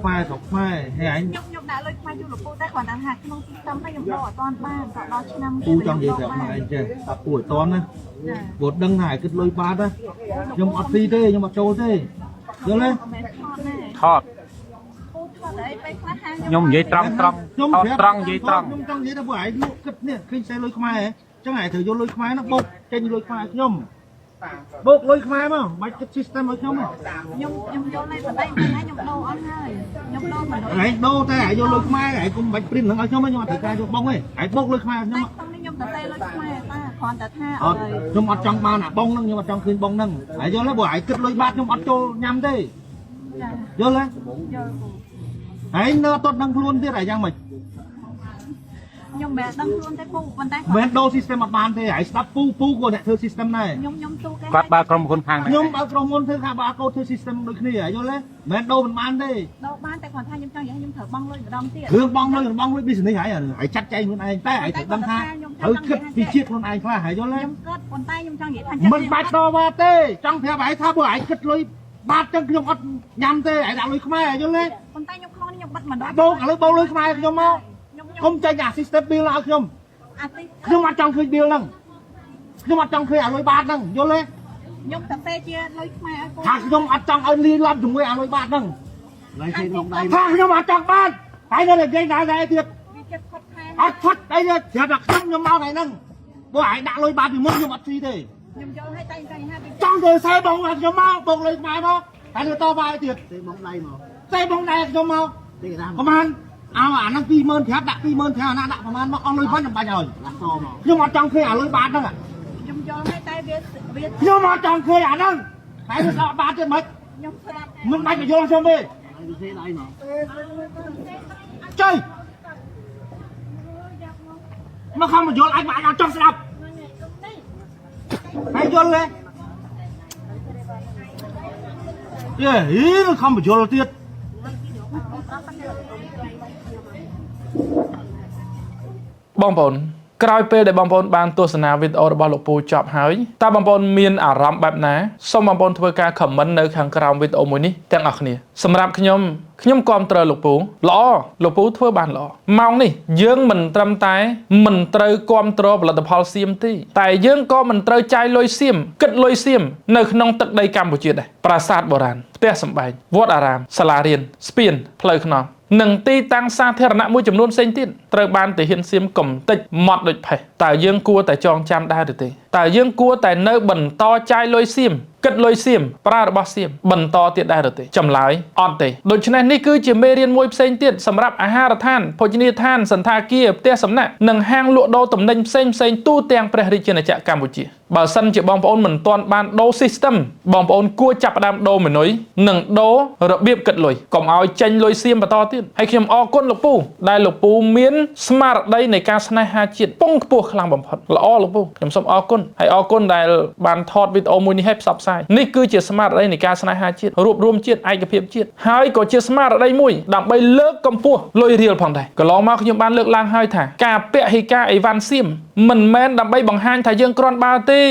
ខ្មែរស្រុកខ្មែរហើយឯង ខ្ញុំដាក់លុយខ្មែរយូរលោកពូតែគ្រាន់តែថាក្នុង system ហ្នឹងខ្ញុំដូរអត់ទាន់បានក៏ដល់ឆ្នាំ ពូចង់និយាយប្រាប់ម៉ែឯងចេះថាពូឲ្យតន់ណា ចា ព្រោះដឹងថាឯងគិតលុយបាតណាខ្ញុំអត់ស៊ីទេខ្ញុំអត់ចូលទេយល់ទេ អត់មែនថតទេ ថត ពូថតអីពេលខ្លះហាង ខ្ញុំនិយាយត្រង់ត្រង់ ខ្ញុំ ថតត្រង់និយាយត្រង់ ខ្ញុំចង់និយាយថាពួកឯងលក់គិតនេះឃើញខ្សែលុយខ្មែរហ៎ចឹងឯងត្រូវយកលុយខ្មែរហ្នឹងបូកចេញលុយខ្មែរឲ្យខ្ញុំបូកលុយខ្មែរមកមិនបាច់គិត system ឲ្យខ្ញុំទេ ខ្ញុំយល់ហើយប៉ុន្តែខ្ញុំថាខ្ញុំដូរអត់ហើយខ្ញុំដូរមិន ឯងដូរតែឯងយកលុយខ្មែរឯងកុំបាច់ print ហ្នឹងឲ្យខ្ញុំទេខ្ញុំអត់ត្រូវការយកបងទេឯងបូកលុយខ្មែរឲ្យខ្ញុំ តែក្នុងនេះខ្ញុំទៅសេលុយខ្មែរតាគ្រាន់តែថា អត់ខ្ញុំអត់ចង់បានអាបងហ្នឹងខ្ញុំអត់ចង់ឃើញបងហ្នឹងហើយយល់ទេបើឯងគិតលុយបាតខ្ញុំអត់ចូលញ៉ាំទេ ចា យល់ទេ យល់ពូ ឯងនៅអត់ទាន់ដឹងខ្លួនទៀតឯងយ៉ាងម៉េច ខ្ញុំមិនដឹងខ្លួនទេពូប៉ុន្តែ មិនដូរ system អត់បានទេឯងស្ដាប់ពូពូក៏អ្នកធ្វើ system ដែរ ខ្ញុំទូគេ គាត់បើក្រុមហ៊ុនខាងហ្នឹង ខ្ញុំបើក្រុមហ៊ុនធ្វើខាបាកូធ្វើ system ដូចគ្នាយល់ទេមិនដូរមិនបានទេ ដូរបានតែគ្រាន់ថាខ្ញុំចង់និយាយខ្ញុំត្រូវបង់លុយម្ដងទៀត រឿងបងលុយបងលុយ business ហើយហើយចាត់ចែងខ្លួនឯងតែឯងត្រូវដឹងថាត្រូវគិតពីជាតិខ្លួនឯងខ្លះហើយយល់ទេ ខ្ញុំគិតប៉ុន្តែខ្ញុំចង់និយាយថា មិនបាច់តវ៉ាទេចង់ប្រាប់ឯងថាបើឯងគិតលុយបាតចឹងខ្ញុំអត់ញ៉ាំទេឯងដាក់លុយខ្មែរយល់ទេ ប៉ុន្តែខ្ញុំក្នុងនេះខ្ញុំបិទម្ដង បូកឥឡូវបូកលុយខ្មែរខ្ញុំមក ខ្ញុំ កុំចេញអា system bill ឲ្យខ្ញុំ អាទី ខ្ញុំអត់ចង់ឃើញ bill ហ្នឹងខ្ញុំអត់ចង់ឃើញអាលុយបាតហ្នឹងយល់ទេ ខ្ញុំតែសេជាលុយខ្មែរឲ្យពូ ថាខ្ញុំអត់ចង់ឲ្យលីឡំជាមួយអាលុយបាតហ្នឹង ឡើយគេក្នុងដៃ ថាខ្ញុំអត់ចង់បានហើយនៅតែនិយាយដែរដែរទៀត វាចិត្តផុតខែ អត់ផុតអីទេប្រាប់ថាខ្ញុំមកថ្ងៃហ្នឹងបើឯងដាក់លុយបាតពីមុនខ្ញុំអត់ស៊ីទេ ខ្ញុំយល់ឲ្យតែចង់ថា ចង់ទៅសេបងឲ្យខ្ញុំមកបងលុយខ្មែរមកហើយទៅតបឲ្យទៀត ទេមកដៃមក សេបងដែរខ្ញុំមក ទេគេថា ប្រហែលអោអាហ្នឹង20000ប្រាប់ដាក់20000ប្រាប់អាណាដាក់ប្រហែលមកអស់លុយប៉ុណ្ណឹងបាញ់ឲ្យ ឡាក់តមក ខ្ញុំអត់ចង់ឃើញអាលុយបាតហ្នឹង ខ្ញុំយល់ឲ្យតែវាវា ខ្ញុំអត់ចង់ឃើញអាហ្នឹងហើយវាអត់បាតទៀតមិន ខ្ញុំស្រាប់ មិនបាច់មកយល់ខ្ញុំទេ ហើយវាសេដៃមក ចុយមកខំមកយល់អាចមកអាចអត់ចង់ស្ដាប់ហើយយល់ទេយេហីខំបញ្យល់ទៀត បងប្អូនក្រោយពេលដែលបងប្អូនបានទស្សនាវីដេអូរបស់លោកពូចប់ហើយតើបងប្អូនមានអារម្មណ៍បែបណាសូមបងប្អូនធ្វើការ comment នៅខាងក្រោមវីដេអូមួយនេះទាំងអស់គ្នាសម្រាប់ខ្ញុំខ្ញុំគាំទ្រលោកពូល្អលោកពូធ្វើបានល្អម៉ោងនេះយើងមិនត្រឹមតែមិនត្រូវគាំទ្រផលិតផលសៀមទេតែយើងក៏មិនត្រូវចាយលុយសៀមគិតលុយសៀមនៅក្នុងទឹកដីកម្ពុជាដែរប្រាសាទបុរាណផ្ទះសម្បែងវត្តអារាមសាលារៀនស្ពានផ្លូវថ្នល់ និងទីតាំងសាធារណៈមួយចំនួនផ្សេងទៀតត្រូវបានទាហានសៀមកំទេចម៉ត់ដូចផេះតើយើងគួរតែចងចាំដែរឬទេតើយើងគួរតែនៅបន្តចាយលុយសៀមគិតលុយសៀមប្រើរបស់សៀមបន្តទៀតដែរឬទេចម្លើយអត់ទេដូច្នេះនេះគឺជាមេរៀនមួយផ្សេងទៀតសម្រាប់អាហារដ្ឋានភោជនីយដ្ឋានសណ្ឋាគារផ្ទះសំណាក់និងហាងលក់ដូរទំនិញផ្សេងៗទូទាំងព្រះរាជាណាចក្រកម្ពុជាបើសិនជាបងប្អូនមិនទាន់បានដូរ system បងប្អូនគួរចាប់ផ្ដើមដូរម៉ឺនុយនិងដូររបៀបគិតលុយកុំឲ្យចេញលុយសៀមបន្តទៀតហើយខ្ញុំអរគុណលោកពូដែលលោកពូមានស្មារតីនៃការស្នេហាជាតិពងខ្ពស់ខ្លាំងបំផុតល្អលោកពូខ្ញុំសូមអរគុណហើយអរគុណដែលបានថតវីដេអូមួយនេះឲ្យផ្សព្វផ្សាយនេះគឺជាស្មារតីនៃការស្នេហាជាតិរួបរวมជាតិឯកភាពជាតិហើយក៏ជាស្មារតីមួយដើម្បីលើកកម្ពស់លុយរៀលផងដែរកន្លងមកខ្ញុំបានលើកឡើងហើយថាការពហិការអីវ៉ាន់សៀមមិនមែនដើម្បីបង្ហាញថាយើងគ្រាន់បើទេ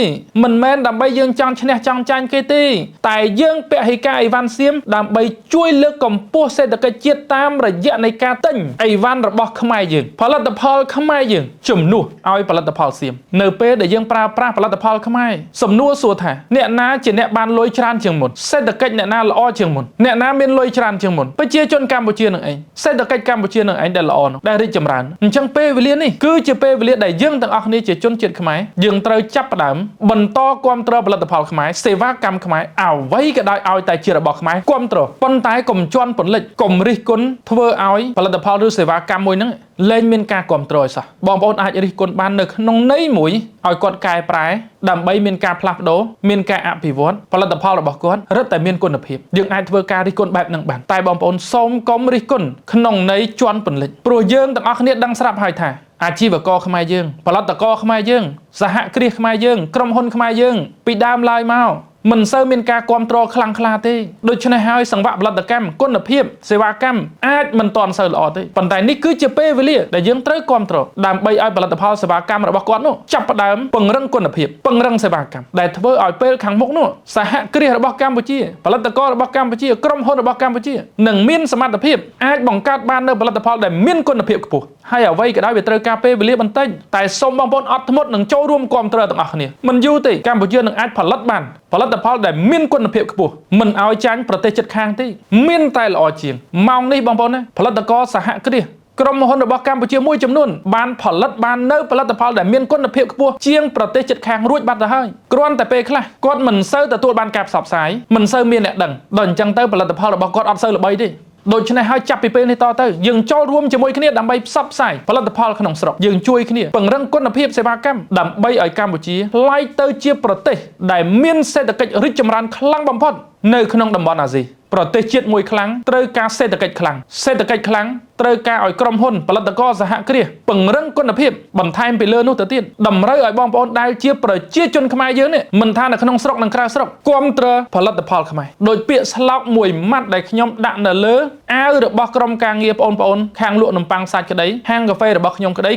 មិនមែនដើម្បីយើងចង់ឈ្នះចង់ចាញ់គេទេតែយើងពហិការអីវ៉ាន់សៀមដើម្បីជួយលើកកម្ពស់សេដ្ឋកិច្ចជាតិតាមរយៈនៃការទិញអីវ៉ាន់របស់ខ្មែរយើងផលិតផលខ្មែរយើងជំនួសឲ្យផលិតផលសៀមនៅពេលដែលយើងប្រើប្រាស់ផលិតផលខ្មែរសំណួរសួរថាអ្នកណាជាអ្នកបានលុយច្រើនជាងមុនសេដ្ឋកិច្ចអ្នកណាល្អជាងមុនអ្នកណាមានលុយច្រើនជាងមុនប្រជាជនកម្ពុជានឹងឯងសេដ្ឋកិច្ចកម្ពុជានឹងឯងដែលល្អនោះដែលរីកចម្រើនអញ្ចឹងពេលវេលានេះគឺជាពេលវេលាដែលយើងទាំងអស់គ្នាជាជនជាតិខ្មែរយើងត្រូវចាប់ផ្ដើមបន្តគាំទ្រផលិតផលខ្មែរសេវាកម្មខ្មែរអ្វីក៏ដោយឲ្យតែជារបស់ខ្មែរគាំទ្រប៉ុន្តែកុំជន់ពន្លិចកុំរិះគន់ធ្វើឲ្យផលិតផលឬសេវាកម្មមួយហ្នឹងលែងមានការគាំទ្រឲ្យសោះបងប្អូនអាចរិះគន់បាននៅក្នុងន័យមួយឲ្យគាត់កែប្រែដើម្បីមានការផ្លាស់ប្ដូរមានការអភិវឌ្ឍផលិតផលរបស់គាត់រឹតតែមានគុណភាពយើងអាចធ្វើការរិះគន់បែបហ្នឹងបានតែបងប្អូនសូមកុំរិះគន់ក្នុងន័យជន់ពន្លិចព្រោះយើងទាំងអស់គ្នាដឹងស្រាប់ហើយថាអាជីវករខ្មែរយើងផលិតករខ្មែរយើងសហគ្រាសខ្មែរយើងក្រុមហ៊ុនខ្មែរយើងពីដើមឡើយមក មិនសូវមានការគ្រប់គ្រងខ្លាំងក្លាទេដូច្នេះហើយសង្វាក់ផលិតកម្មគុណភាពសេវាកម្មអាចមិនទាន់សូវល្អទេប៉ុន្តែនេះគឺជាពេលវេលាដែលយើងត្រូវគ្រប់គ្រងដើម្បីឲ្យផលិតផលសេវាកម្មរបស់គាត់នោះចាប់ផ្ដើមពង្រឹងគុណភាពពង្រឹងសេវាកម្មដែលធ្វើឲ្យពេលខាងមុខនោះសហគ្រាសរបស់កម្ពុជាផលិតកររបស់កម្ពុជាក្រុមហ៊ុនរបស់កម្ពុជានឹងមានសមត្ថភាពអាចបង្កើតបាននូវផលិតផលដែលមានគុណភាពខ្ពស់ហើយអ្វីក៏ដោយវាត្រូវការពេលវេលាបន្តិចតែសូមបងប្អូនអត់ធ្មត់និងចូលរួមគាំទ្រទាំងអស់គ្នាមិនយូរទេកម្ពុជានឹងអាចផលិតបានផលិតផលដែលមានគុណភាពខ្ពស់មិនឲ្យចាញ់ប្រទេសជិតខាងទេមានតែល្អជាងម៉ោងនេះបងប្អូនណាផលិតករសហគ្រាសក្រុមហ៊ុនរបស់កម្ពុជាមួយចំនួនបានផលិតបាននៅផលិតផលដែលមានគុណភាពខ្ពស់ជាងប្រទេសជិតខាងរួចបាត់ទៅហើយគ្រាន់តែពេលខ្លះគាត់មិនសូវទទួលបានការផ្សព្វផ្សាយមិនសូវមានអ្នកដឹងដល់អញ្ចឹងទៅផលិតផលរបស់គាត់អត់សូវល្បីទេដូច្នេះហើយចាប់ពីពេលនេះតទៅយើងចូលរួមជាមួយគ្នាដើម្បីផ្សព្វផ្សាយផលិតផលក្នុងស្រុកយើងជួយគ្នាពង្រឹងគុណភាពសេវាកម្មដើម្បីឲ្យកម្ពុជាក្លាយទៅជាប្រទេសដែលមានសេដ្ឋកិច្ចរីកចម្រើនខ្លាំងបំផុតនៅក្នុងតំបន់អាស៊ីប្រទេសជាតិមួយខ្លាំងត្រូវការសេដ្ឋកិច្ចខ្លាំងសេដ្ឋកិច្ចខ្លាំងត្រូវការឲ្យក្រុមហ៊ុនផលិតករសហគ្រាសពង្រឹងគុណភាពបន្ថែមពីលើនោះទៅទៀតតម្រូវឲ្យបងប្អូនដែលជាប្រជាជនខ្មែរយើងនេះមិនថានៅក្នុងស្រុកនិងក្រៅស្រុកគាំទ្រផលិតផលខ្មែរដោយពាក្យស្លោកមួយម៉ាត់ដែលខ្ញុំដាក់នៅលើអាវរបស់ក្រុមការងារបងប្អូនខាងលក់នំប៉័ងសាច់ក្តីហាងកាហ្វេរបស់ខ្ញុំក្តី។